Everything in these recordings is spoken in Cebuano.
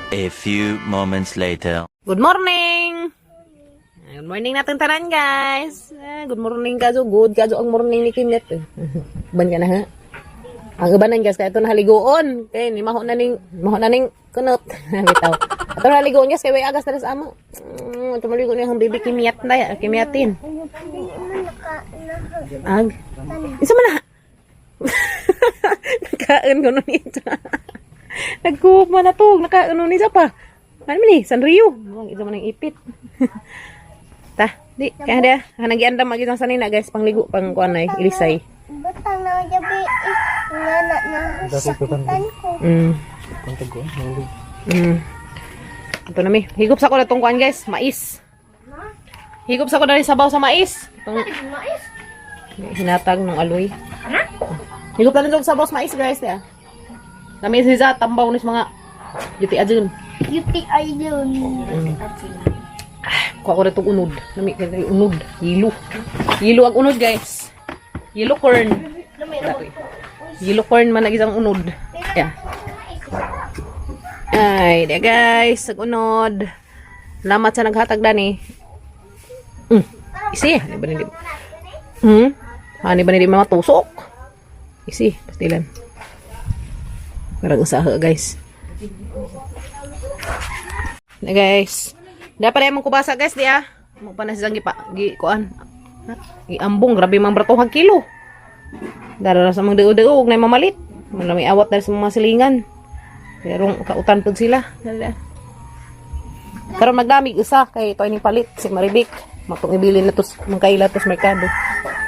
A few moments later. Good morning! Good morning natin tanan, guys. Ah, good morning kazo. Good kazo ang morning ni Kimet. Ban ka na ha? Ang ubanan, guys, kaya ito nahaligoon. Kaya ni maho na ning kunot. Bitaw. Ito nahaligoon, guys, kaya way agas na sa amo. Ito maligo niya ang baby Kimyat na, Kimyatin. Ag. Isa man na. Nakaon ko nun ito. Nagkuhop man na to. Nakaon nun isa pa. Ano man ni? Sanrio. Ang isa man ang ipit. Ta, di. Kaya dia. Hanagian mag isang sanina, guys. Pangligo, pang kuan ay, ilisay. Butang na gabi eh, nga na na sakitan ko. Ito na mi. Higop sa ko na tong kuan, guys. Mais. Higop sa ko na rin sabaw sa mais. Itong Mais? Hinatag ng aloy. Higop na rin itong sabaw sa mais, guys. Ya. Kami si Za, tambaw ni sa mga yuti ajun. UTI yun. Kuha ko na itong unod. Nami kay unod. Yelo. Yelo ang unod, guys. Yellow corn. Dati. Yellow corn man ang isang unod. Yeah. Ay, di guys, ang unod. Salamat sa naghatag dani. Isi, ano ba nili? Ano ba nili mga tusok? Isi, pastilan. Parang usaha, guys. Na guys. Dapat ay mong kubasa, guys, di ah. Mo pa na siyang gipa gi kuan. Giambong grabe mang bratuhag kilo. Dara sa mga duo-duo og nay mamalit. Muna may awat dahil sa mga silingan. Pero kautan pud sila. Dala. Karon magdamig usa kay ito ining palit si Maribik. Matong ibilin na tos mangkaila tos merkado.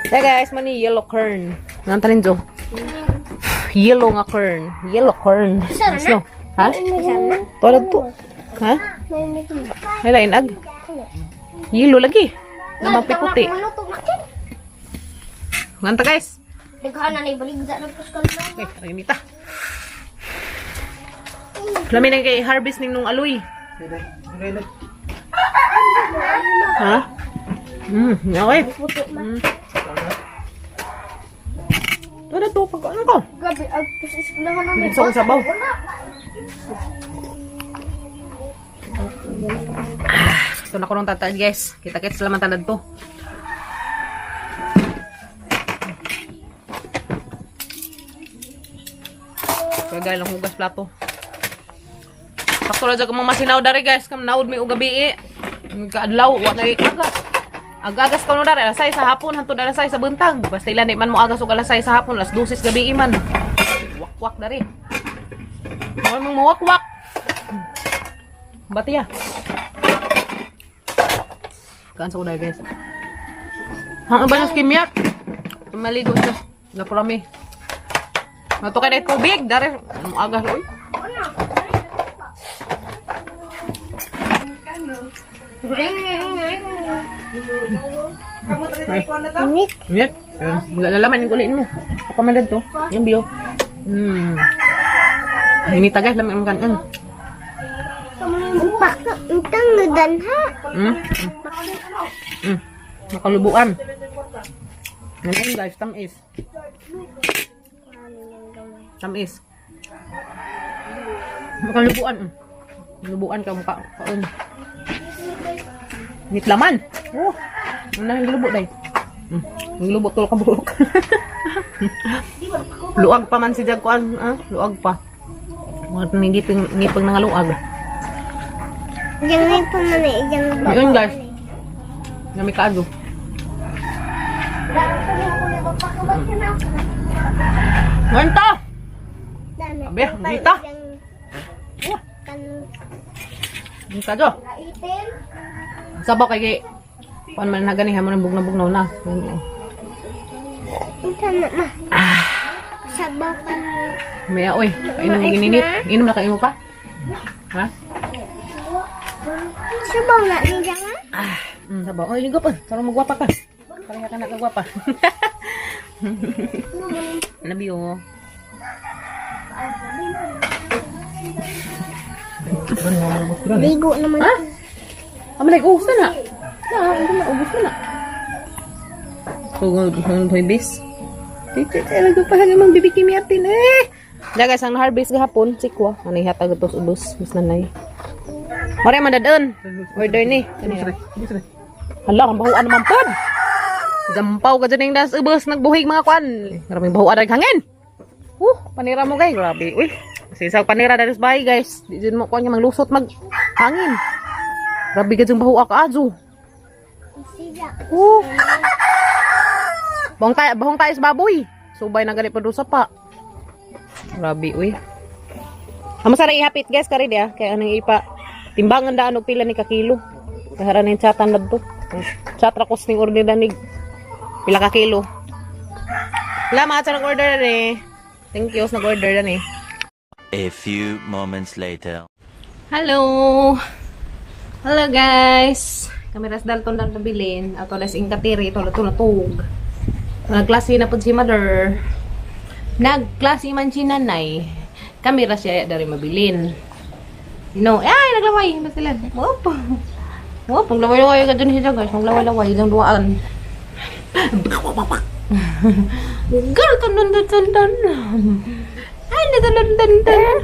Hey guys, mani yellow corn. Nang tanin jo. Yellow nga corn. Yellow corn. No. Ha? Tulad to. Ha? Ay, lain ag. Yellow lagi. Namang piputi. Nganta, guys. Naghaan na ibaligda ng puskal na. Okay, rinita. Lami na kay harvest ning nung aloy. Ha? Okay. Ito na to, pag ano ko? Gabi, ag naman na Sa sabaw. Ito na ko nung tataan, guys. Kita-kits laman tanad to. Kagay lang hugas plato. Sakto lang dyan mga masinaw dari, guys. Kam naud may ugabi eh. Kaadlaw, wa na agas. Agagas ka no dari, alas 6 sa hapon, hantod alas 6 sa buntag. Basta ilan di man mo agas og alas 6 sa hapon, alas 12 gabi man. Wakwak dari. Mo mong mawakwak. Bati ya. Kaan sa uday, guys. Ang iba ng skimyak. Maligo siya. Napurami. Nato kay tubig. Dari, ang agas, oy. Init. Init. Wala na laman yung kuliin mo. Ako man to. Yung bio. Init guys, laman ang kanan. Baka, intang nudan ha. Nakalubuan. Ngayon guys, tamis. Tamis. Nakalubuan. Lubuan ka mukha. Kaon. Nit laman. Oh. Ano na yung lubo day? Yung lubo tulo ka buhok. Luag pa man si Jag kuan, ah? Luag pa. Mga ngiping ngiping nga luag. Diyan may pamana, diyan ba? Ayun, guys. Nami kaado. Ngayon to! Abi, dito. Ang kado. Sabaw kay kay kuan man na gani hamon ang bugnaw-bugnaw na. Ito na ma. Sabaw ka na. May oy, kainom gininit. Inom na kayo pa? Ha? Sabaw na niya nga. Sabaw. Oy, ligo pa. Sarang magwapa ka. Pareha ka na kagwapa. Love you. Ligo naman. Ha? Amo like ubos na na. Na, hindi na ubos na na. Tugod ng babies. Titi, talaga pa hanggang mang bibiki mi atin eh. Da guys, ang harvest gahapon, sikwa. Ano ihatag ito sa ubos, mas nanay. Mare man dadon. Order ni. Kani. Hala, ang bahuan naman pod. Jampaw ka dyan yung das ubos nagbuhig mga kwan. Maraming bahuan ang hangin. Panira mo guys. Grabe. Uy, sisaw panira dahil sa bahay guys. Di dyan mo kwan nga manglusot mag hangin. Grabe ka dyan bahua ka ajo. Sila. Bahong tayo sa baboy. Subay na ganit pa doon sa pa. Grabe, uy. Amo sa ihapit guys kari dia kay anong ipa timbangan daan og pila ni ka kilo. Kahara ning chatan ladto. Chat ra kos ning order danig pila ka kilo. Salamat sa nag-order ni. Thank you sa nag-order ni. A few moments later. Hello. Hello guys. Kami ras Dalton lang nabilin. Ato las ingkatiri ito na natug. Nagklase na pud si mother. Nagklase man si nanay. Kami ra siya dari mabilin. You know, ay naglaway ba sila? Whoop. Whoop, maglaway-laway ka dun siya guys. Maglaway-laway lang duaan. Girl, dun dun dun dun dun. Ay, dun dun dun dun.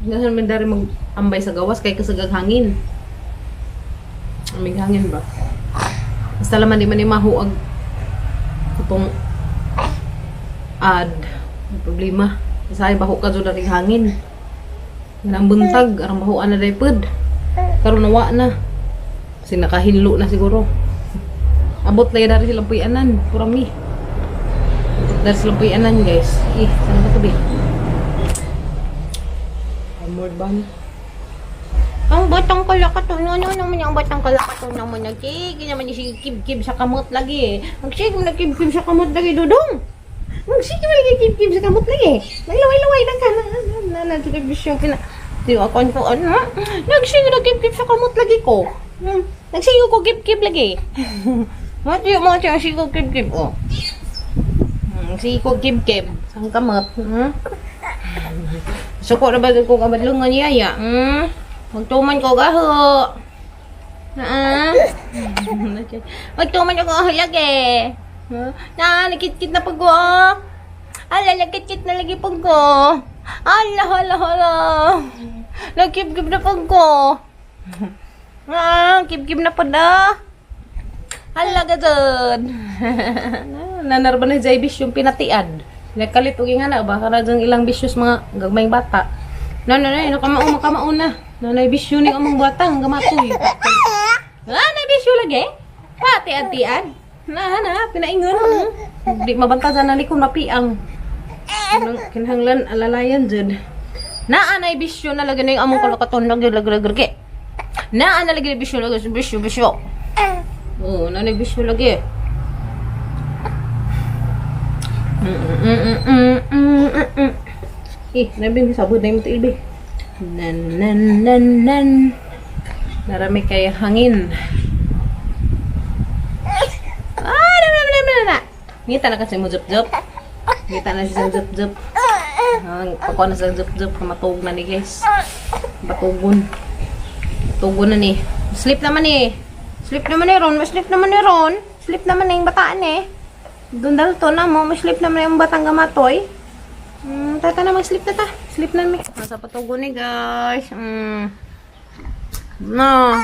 Dasan man dari mag-ambay sa gawas kay kasagag hangin. Amig hangin ba? Basta laman di man ni mahuag itong ad. May problema. Sa baho ka dyan dari hangin. Yan ang buntag, arang bahuan na day pud. Karon nawa na. Kasi nakahinlo na siguro. Abot na dari silang puyanan. Purami. Abot dari silang puyanan, guys. Eh, saan ba ito, be? Armored ban. Ang batang kalakaton, ano naman ang batang kalakaton naman nagkiki naman siya kib-kib sa kamot lagi eh. Magsige mo nagkib-kib sa kamot lagi, Dudong. Magsige mo nagkib-kib sa kamot lagi. Maglaway-laway lang ka. Na, na, na, na, siya pina... Di ako ko ano? Nagsige nagkib-kib sa kamot lagi ko. Nagsige ko kib-kib lagi. Mati, mati, ang sige ko kib-kib. Oh. Sige ko kib-kib. Sa kamot. Suko na ba ko kabadlungan niya ya? Magtuman ko gaho. Naa. Magtuman ko gaho lagi. Huh? Na, nakit-kit na pag ko. Ah. Ala, nakit-kit na lagi pag ko. Ala, hala, hala. Nagkip-kip na pag ko. Ah, kip-kip na pag na. Hala ka dun. Nanarba na jay yung pinatian. Nagkalit og nga na ba kana dyan ilang bisyos mga gagmayng bata. No no no, nakamao makamao na. Nanay bisyo ni among bata ang gamatoy. Ah, nay bisyo lagi. Pati-atian. Na na pinaingon. Di mabanta sa nani kung mapiang. Kinahanglan alalayan jud. Naa nay bisyo na lagi na yung among kalakaton lagi lagi lagi lagi. Naa na lagi bisyo lagi bisyo bisyo. Oo, nanay bisyo lagi. Mm. Eh, nabi sabod na yung tilbi. Nan nan nan nan. Narami kay hangin. Ah, nam nam nam nam nam. Ngita na kasi mo zup zup. Ngita na siya zup zup. Ah, pakuha na siya zup zup. Matug na ni guys. Batugon. Batugon na ni. Sleep naman eh. Sleep naman ni Ron. Sleep naman ni Ron. Sleep naman na yung bataan eh. Doon dalto na mo. Sleep naman yung batang gamatoy. Tata na mag-sleep na ta. Sleep na mi. Nasa patugon ni guys. No.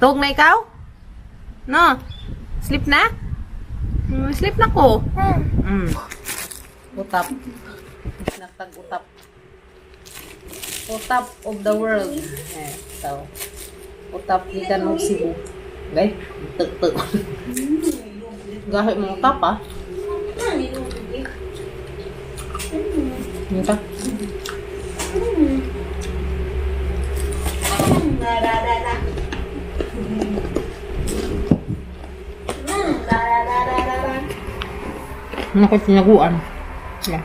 Tug na ikaw? No. Sleep na? Sleep na ko. Utap. Natag utap. Utap of the world. Eh, so. Utap gikan og Cebu. Gay, tek-tek. Gahit mo utap ah. Ito. Naku, tinaguan. Yeah.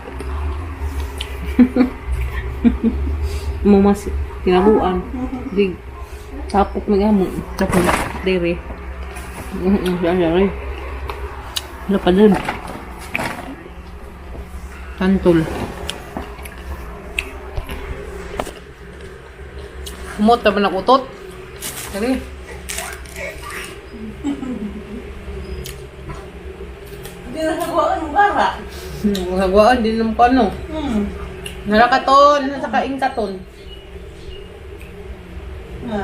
Mamas, tinaguan. Di, tapok na gamo. Tapok, dere. Siya, siya, Wala pa dun. Tantol. Umot naman ang utot. Dali. Hindi na nagawaan ng bara. Nagawaan din ng kano. Narakaton, nasa kaingkaton. Ha.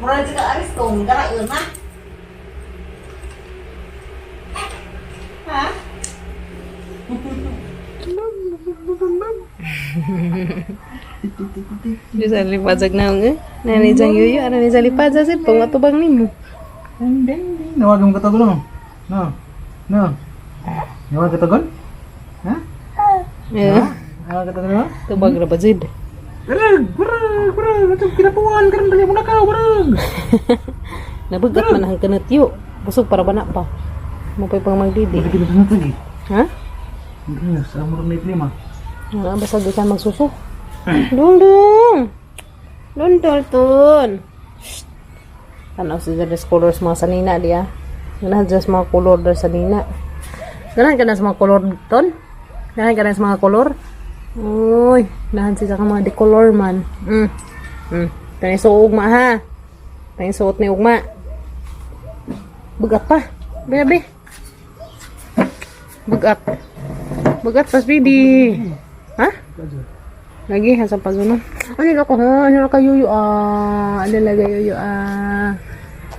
Murag ka aris kong garaon na. Ha? Di sa lipad sa naong eh. Nani jang yuyo, ano ni sa lipad sa sit, pang matubang nimo. Ding, ding, ding. Nawagan mo katagol mo. No. No. Nawag katagol? Ha? Yeah. Nawag katagol mo? Tubag ra ba jud? Barag! Barag! Barag! Ito kinapuan! Karon dali mo na ka! Barag! Nabugat man ang kanat yo. Busog para bana pa. Mo pa'y pang magdidi. Bakit kita na tagi? Ha? Sa amor na itlima. Wala basta di ka magsuso. Dong dong. Dong tol. Shh. Tanaw si Jades colors mga sanina diya. Ganahan dyan sa mga color dar sanina. Ganahan ka na sa mga color ton? Ganahan ka na sa mga color? Uy, ganahan siya ka mga decolor man. Tanay so ugma ha. Tanay suot ni ugma. Bugat pa. Bebe. Bugat. Bugat pas baby. Ha? Lagi hasa pa zuno. Ano na ko ha? Ano na kayo yuyo ah? Ano lagi yuyo ah?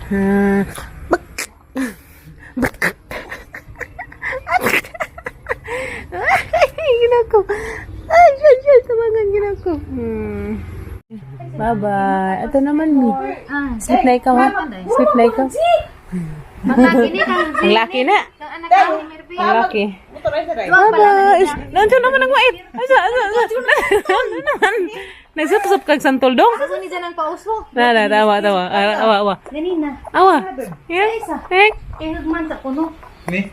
Ha? Bak. Bak. Ay, ginako. Ay, ay, ay, tawagan ginako. Bye-bye. Ito naman, mi. Sleep na ikaw, ha? Sleep na ikaw. Ang laki na. Ang laki. Bye-bye. Nandiyan naman ang wait. Asa, asa, asa. Ano naman? Nagsapsap kag santol dong? Asa ni dyan ang pauso? Na, na, tawa, tawa. Ah, awa, awa. Ganina. Awa. Yeah. Eh. Kay hugman sa kuno. Ni?